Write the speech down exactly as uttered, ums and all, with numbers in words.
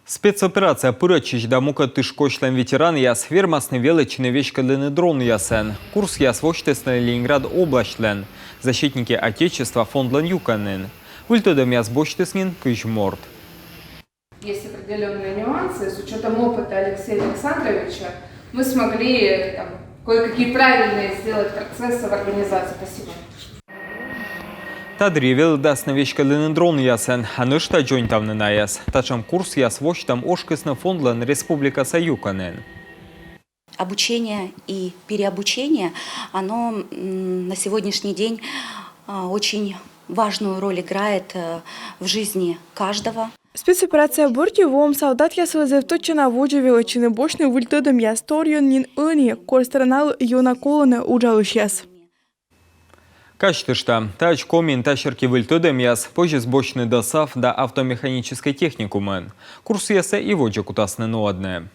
Спецоперацияӧ пырӧдчысь да мукӧд тышкосьлӧн ветеранъяс вермасны велӧдчыны веськӧдлыны дронъясӧн. Курсъяс восьтісны Ленинград обласьтлӧн «Защитники Отечества» фондлӧн юкӧнын. Выльтӧдӧмъяс босьтіс нин кызь морт. Есть определенные нюансы. С учетом опыта Алексея Александровича мы смогли там, кое-какие правильные сделать процессы в организации. Спасибо. Та дырйи велӧдасны веськӧдлыны дронъясӧн, а нӧшта дзоньтавны найӧс. Татшӧм курсъяс восьтӧм ошкисны фондлӧн республикаса юкӧнын. Обучение и переобучение, оно на сегодняшний день очень важную роль играет в жизни каждого. Спецоперация бӧрти воӧм салдатъяслы зэв тӧдчана водзӧ велӧдчыны босьтны выльтӧдӧмъяс. Торйӧн нин ӧні, кор страналы ёна колӧны уджалысьяс. Казьтышта, таӧдз Комиын та серти выльтӧдӧмъяс позис босьтны ДОСААФ да автомеханическӧй техникумын. Курсъяссӧ и водзӧ кутасны нуӧдны.